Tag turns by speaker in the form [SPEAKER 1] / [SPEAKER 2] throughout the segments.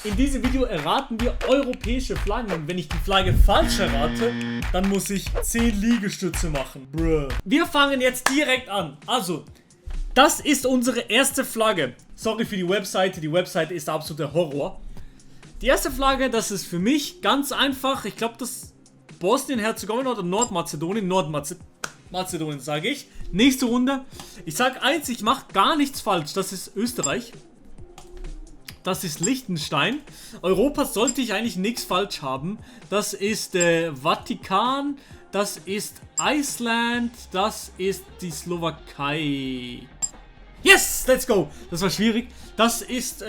[SPEAKER 1] In diesem Video erraten wir europäische Flaggen und wenn ich die Flagge falsch errate, dann muss ich 10 Liegestütze machen. Bruh. Wir fangen jetzt direkt an. Also, das ist unsere erste Flagge. Sorry für die Webseite ist absoluter Horror. Die erste Flagge, das ist für mich ganz einfach. Ich glaube, das ist Bosnien-Herzegowina oder Nordmazedonien. Nordmazedonien sage ich. Nächste Runde. Ich sage eins, ich mache gar nichts falsch. Das ist Österreich. Das ist Liechtenstein. Europa sollte ich eigentlich nichts falsch haben. Das ist Vatikan. Das ist Island. Das ist die Slowakei. Yes, let's go. Das war schwierig. Das ist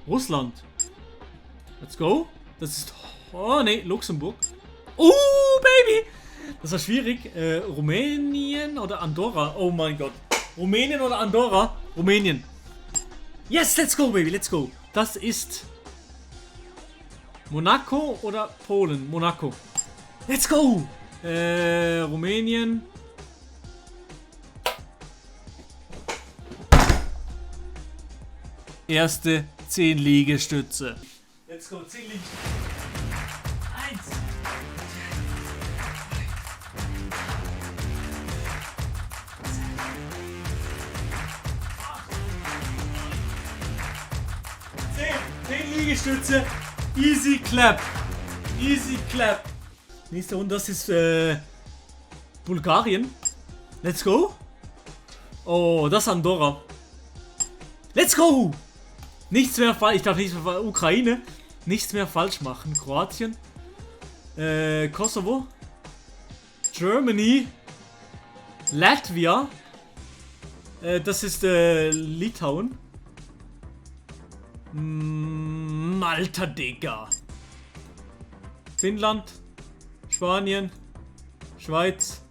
[SPEAKER 1] Russland. Let's go. Das ist... Oh, nee, Luxemburg. Baby. Das war schwierig. Rumänien oder Andorra? Oh mein Gott. Rumänien oder Andorra? Rumänien. Yes, let's go, baby, let's go. Das ist Monaco oder Polen? Monaco. Let's go. Rumänien. Erste 10 Liegestütze. Let's go, 10 Liegestütze. 1. 10 Liegestütze. Easy clap. Easy clap. Nächste Runde, das ist Bulgarien. Let's go. Oh, das ist Andorra. Let's go. Nichts mehr falsch. Ich darf nichts mehr. Ukraine. Nichts mehr falsch machen. Kroatien. Kosovo. Germany. Latvia. Das ist Litauen. Malta, Digga. Finnland. Spanien. Schweiz.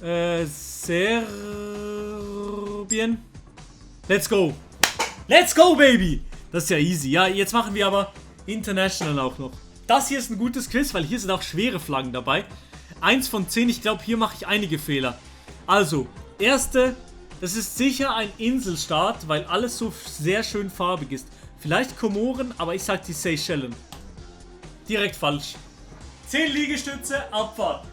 [SPEAKER 1] Serbien. Let's go. Let's go, baby. Das ist ja easy. Ja, jetzt machen wir aber international auch noch. Das hier ist ein gutes Quiz, weil hier sind auch schwere Flaggen dabei. 1 von 10. Ich glaube, hier mache ich einige Fehler. Also, erste... Das ist sicher ein Inselstaat, weil alles so sehr schön farbig ist. Vielleicht Komoren, aber ich sag die Seychellen. Direkt falsch. 10 Liegestütze, Abfahrt.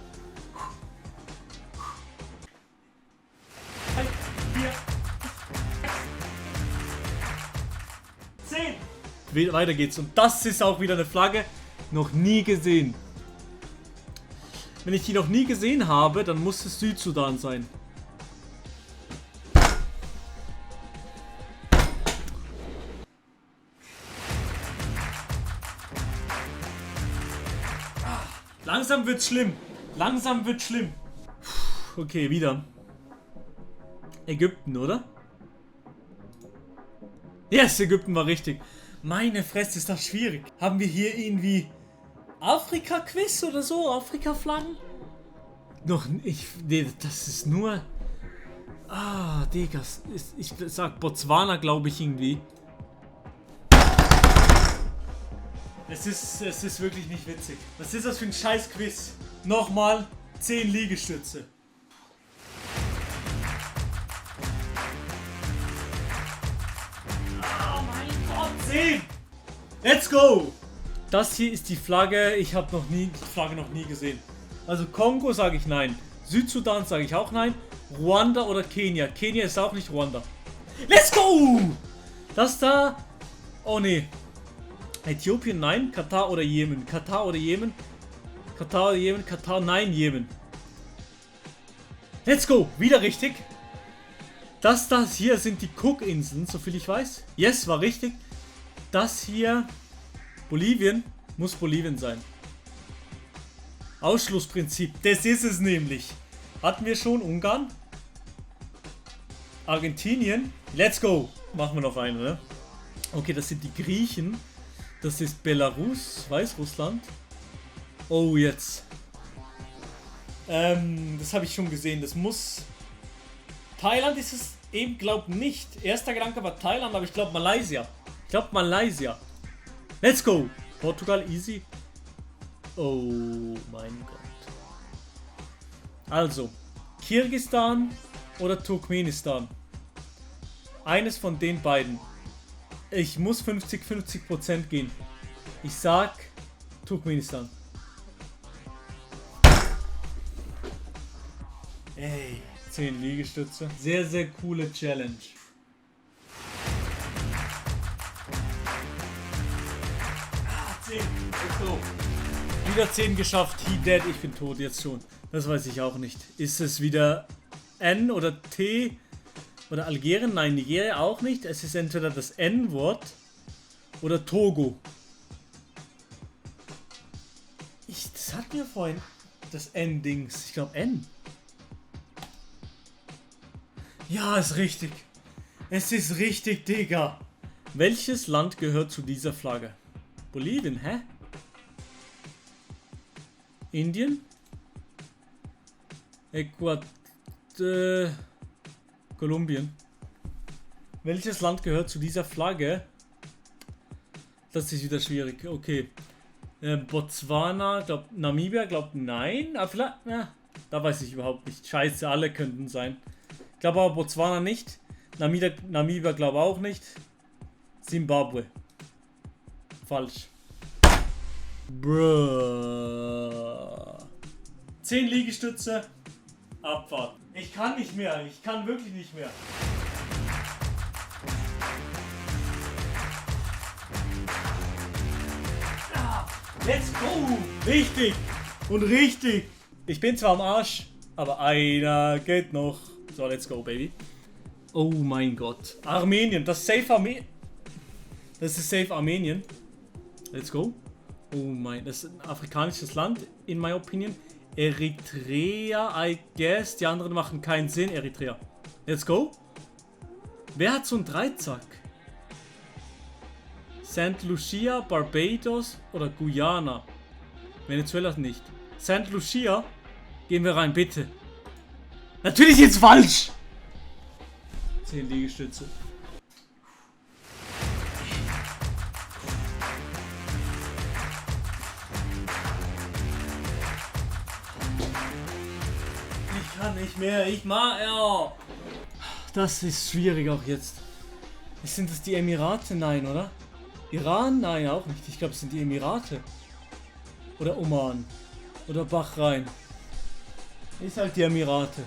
[SPEAKER 1] 3, 4, 10. Weiter geht's. Und das ist auch wieder eine Flagge. Noch nie gesehen. Wenn ich die noch nie gesehen habe, dann muss es Südsudan sein. Langsam wird's schlimm. Langsam wird's schlimm. Okay, wieder. Ägypten, oder? Yes, Ägypten war richtig. Meine Fresse, ist das schwierig. Haben wir hier irgendwie Afrika-Quiz oder so? Afrika-Flaggen? Noch nicht. Nee, das ist nur... Digga. Ich sag Botswana, glaube ich, irgendwie. Es ist wirklich nicht witzig. Was ist das für ein scheiß Quiz? Nochmal 10 Liegestütze. Oh mein Gott, 10! Let's go! Das hier ist die Flagge. Ich habe die Flagge noch nie gesehen. Also Kongo sage ich nein. Südsudan sage ich auch nein. Ruanda oder Kenia. Kenia ist auch nicht Ruanda. Let's go! Das da... Oh nee. Äthiopien, nein. Katar oder Jemen. Katar oder Jemen. Katar oder Jemen. Katar, nein, Jemen. Let's go. Wieder richtig. Das hier sind die Cookinseln, soviel ich weiß. Yes, war richtig. Das hier... Bolivien. Muss Bolivien sein. Ausschlussprinzip. Das ist es nämlich. Hatten wir schon Ungarn? Argentinien. Let's go. Machen wir noch eine, ne? Okay, das sind die Griechen. Das ist Belarus, Weißrussland. Oh, jetzt. Das habe ich schon gesehen. Das muss... Thailand ist es eben, glaub nicht. Erster Gedanke war Thailand, aber ich glaube Malaysia. Let's go. Portugal, easy. Oh mein Gott. Also, Kirgisistan oder Turkmenistan. Eines von den beiden. Ich muss 50-50% gehen. Ich sag Turkmenistan. Ey, 10 Liegestütze. Sehr, sehr coole Challenge. Ah, 10. Let's go. Wieder 10 geschafft. He dead. Ich bin tot jetzt schon. Das weiß ich auch nicht. Ist es wieder N oder T oder Algerien? Nein, Nigeria auch nicht. Es ist entweder das N-Wort oder Togo. Das hatten wir vorhin. Das N-Dings. Ich glaube N. Ja, ist richtig. Es ist richtig, Digga. Welches Land gehört zu dieser Flagge? Bolivien, hä? Indien? Kolumbien. Welches Land gehört zu dieser Flagge? Das ist wieder schwierig. Okay. Botswana, Namibia, nein. Aber vielleicht, da weiß ich überhaupt nicht. Scheiße, alle könnten sein. Ich glaube aber Botswana nicht. Namibia glaube auch nicht. Zimbabwe. Falsch. Bruh. 10 Liegestütze. Abfahrt. Ich kann nicht mehr. Ich kann wirklich nicht mehr. Let's go! Richtig! Und richtig! Ich bin zwar am Arsch, aber einer geht noch. So, let's go, baby. Oh mein Gott. Armenien, das ist safe Armenien. Das ist safe Armenien. Let's go. Oh mein, das ist ein afrikanisches Land, in my opinion. Eritrea, I guess. Die anderen machen keinen Sinn. Eritrea. Let's go. Wer hat so einen Dreizack? St. Lucia, Barbados oder Guyana? Venezuela nicht. St. Lucia. Gehen wir rein, bitte. Natürlich jetzt falsch. 10 Liegestütze. Ich kann nicht mehr. Ich mag. Ja. Das ist schwierig auch jetzt. Sind das die Emirate? Nein, oder? Iran? Nein, auch nicht. Ich glaube, es sind die Emirate. Oder Oman. Oder Bahrain. Ist halt die Emirate.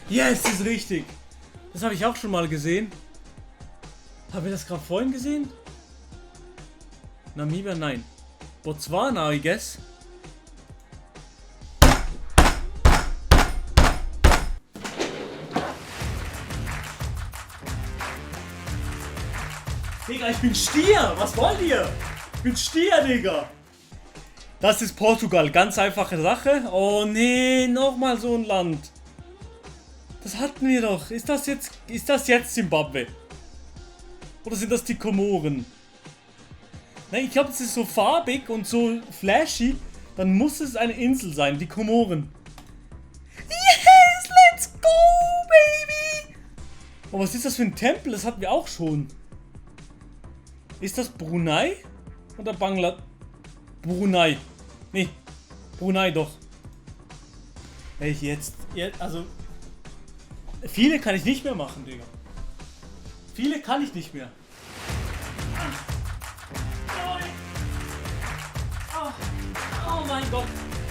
[SPEAKER 1] Yes, ist richtig. Das habe ich auch schon mal gesehen. Haben wir das gerade vorhin gesehen? Namibia? Nein. Botswana, I guess. Digga, ich bin Stier! Was wollt ihr? Ich bin Stier, Digga! Das ist Portugal. Ganz einfache Sache. Oh nee, nochmal so ein Land. Das hatten wir doch. Ist das jetzt Zimbabwe? Oder sind das die Komoren? Nein, ich glaube, es ist so farbig und so flashy. Dann muss es eine Insel sein. Die Komoren. Yes, let's go, baby! Oh, was ist das für ein Tempel? Das hatten wir auch schon. Ist das Brunei? Oder Bangladesch? Brunei. Nee, Brunei doch. Jetzt, also... Viele kann ich nicht mehr machen, Digga. Viele kann ich nicht mehr. Oh mein Gott.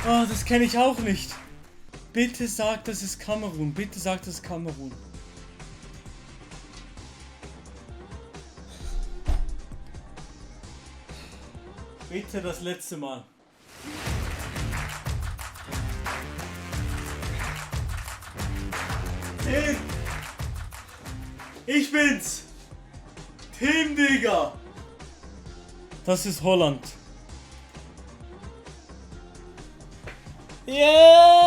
[SPEAKER 1] Oh, das kenne ich auch nicht. Bitte sag, das ist Kamerun. Bitte sag, das ist Kamerun. Bitte das letzte Mal. Tim! Ich bin's! Tim, Digga! Das ist Holland. Yeah!